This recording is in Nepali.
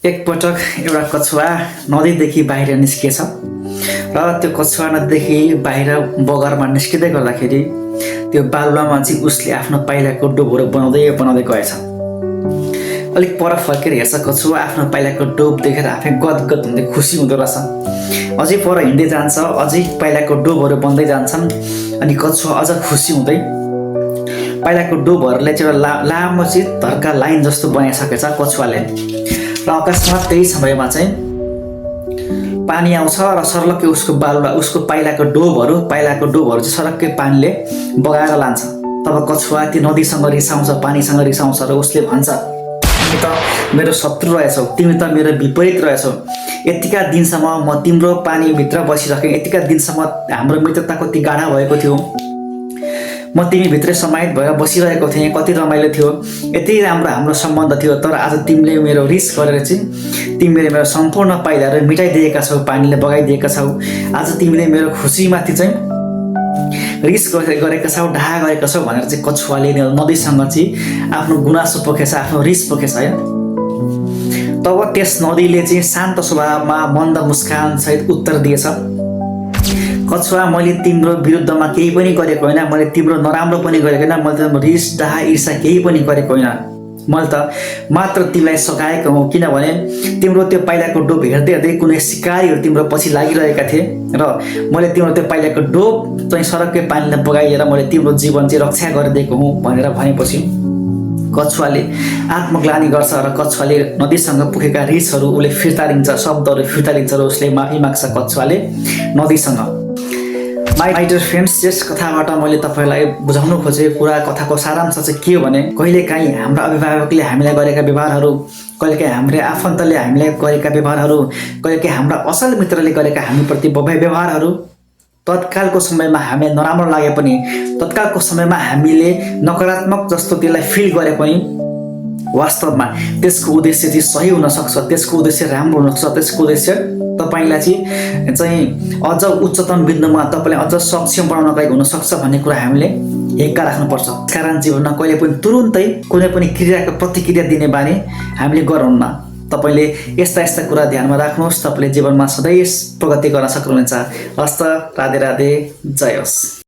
एकपटक एउटा कछुवा नदीदेखि बाहिर निस्किएछ र त्यो कछुवा नदीदेखि बाहिर बगरमा निस्किँदै गर्दाखेरि त्यो बालुवामा चाहिँ उसले आफ्नो पाइलाको डोबहरू बनाउँदै गएछ। अलिक पर फर्केर हेर्छ कछुवा आफ्नो पाइलाको डोब देखेर आफै गदगद हुँदै खुसी हुँदो रहेछ। अझै पर हिँड्दै जान्छ, अझै पाइलाको डोबहरू बन्दै जान्छन् अनि कछुवा अझ खुसी हुँदै पाइलाको डोबहरूले चाहिँ एउटा लामो चाहिँ धर्का लाइन जस्तो बनाइसकेछ कछुवाले। र अकस्मात त्यही समयमा चाहिँ पानी आउँछ र सरलक्कै उसको पाइलाको डोबहरू चाहिँ सरक्कै पानीले बगाएर लान्छ। तब कछुवा त्यो नदीसँग रिसाउँछ, पानीसँग रिसाउँछ र उसले भन्छ, तिमी त मेरो शत्रु रहेछौ, तिमी त मेरो विपरीत रहेछौ। यतिका दिनसम्म म तिम्रो पानीभित्र बसिरहेँ, यतिका दिनसम्म हाम्रो मित्रता कति गाढा भएको थियो, म तिमीभित्रै समाहित भएर बसिरहेको थिएँ, कति रमाइलो थियो, यति राम्रो हाम्रो सम्बन्ध थियो। तर आज तिमीले मेरो रिस गरेर चाहिँ तिमीले मेरो सम्पूर्ण पाइलाहरू मिटाइदिएका छौ, पानीले बगाइदिएका छौ। आज तिमीले मेरो खुसीमाथि चाहिँ रिस गरेका छौ, डाहा गरेका छौ भनेर चाहिँ कछुवाले नदीसँग चाहिँ आफ्नो गुनासो पोखेछ, आफ्नो रिस पोखेछ है। तब त्यस नदीले चाहिँ शान्त स्वभावमा मन्द मुस्कान सहित उत्तर दिएछ, कछुवा मैले तिम्रो विरुद्धमा केही पनि गरेको होइन, मैले तिम्रो नराम्रो पनि गरेको होइन, मैले त रिस डाहा ईर्षा केही पनि गरेको होइन, मैले त मात्र तिमीलाई सघाएको हुँ। किनभने तिम्रो त्यो पाइलाको डोब हेर्दै हेर्दै कुनै सिकारीहरू तिम्रो पछि लागिरहेका थिए र मैले तिम्रो त्यो पाइलाको डोब चाहिँ सरक्कै पानीले बगाइएर मैले तिम्रो जीवन चाहिँ रक्षा गरिदिएको हुँ भनेर भनेपछि कछुवाले आत्मग्लानी गर्छ र कछुवाले नदीसँग पुगेका रिसहरू उसले फिर्ता लिन्छ, शब्दहरू फिर्ता लिन्छ र उसले माफी माग्छ कछुवाले नदीसँग। माई डियर फ्रेन्ड्स, यस कथाबाट मैले तपाईँलाई बुझाउनु खोजेको कुरा, कथाको सारांश चाहिँ के हो भने कहिलेकाहीँ हाम्रा अभिभावकले हामीलाई गरेका व्यवहारहरू, कहिलेकाहीँ हाम्रो आफन्तले हामीलाई गरेका व्यवहारहरू, कहिलेकाहीँ हाम्रा असल मित्रले गरेका हामीप्रति व्यवहारहरू तत्कालको समयमा हामीलाई नराम्रो लागे पनि, तत्कालको समयमा हामीले नकारात्मक जस्तो त्यसलाई फिल गरे पनि वास्तवमा त्यसको उद्देश्य चाहिँ सही हुनसक्छ, त्यसको उद्देश्य राम्रो हुनसक्छ, त्यसको उद्देश्य तपाईँलाई चाहिँ अझ उच्चतम बिन्दुमा तपाईँलाई अझ सक्षम बनाउनका लागि हुनसक्छ भन्ने कुरा हामीले हेक्का राख्नुपर्छ। कारण जीवनमा कहिले पनि तुरुन्तै कुनै पनि क्रियाको प्रतिक्रिया दिने बानी हामीले गरौँन। तपाईँले यस्ता कुरा ध्यानमा राख्नुहोस्, तपाईँले जीवनमा सधैँ प्रगति गर्न सक्नुहुनेछ। हस्त, राधे राधे, जय होस्।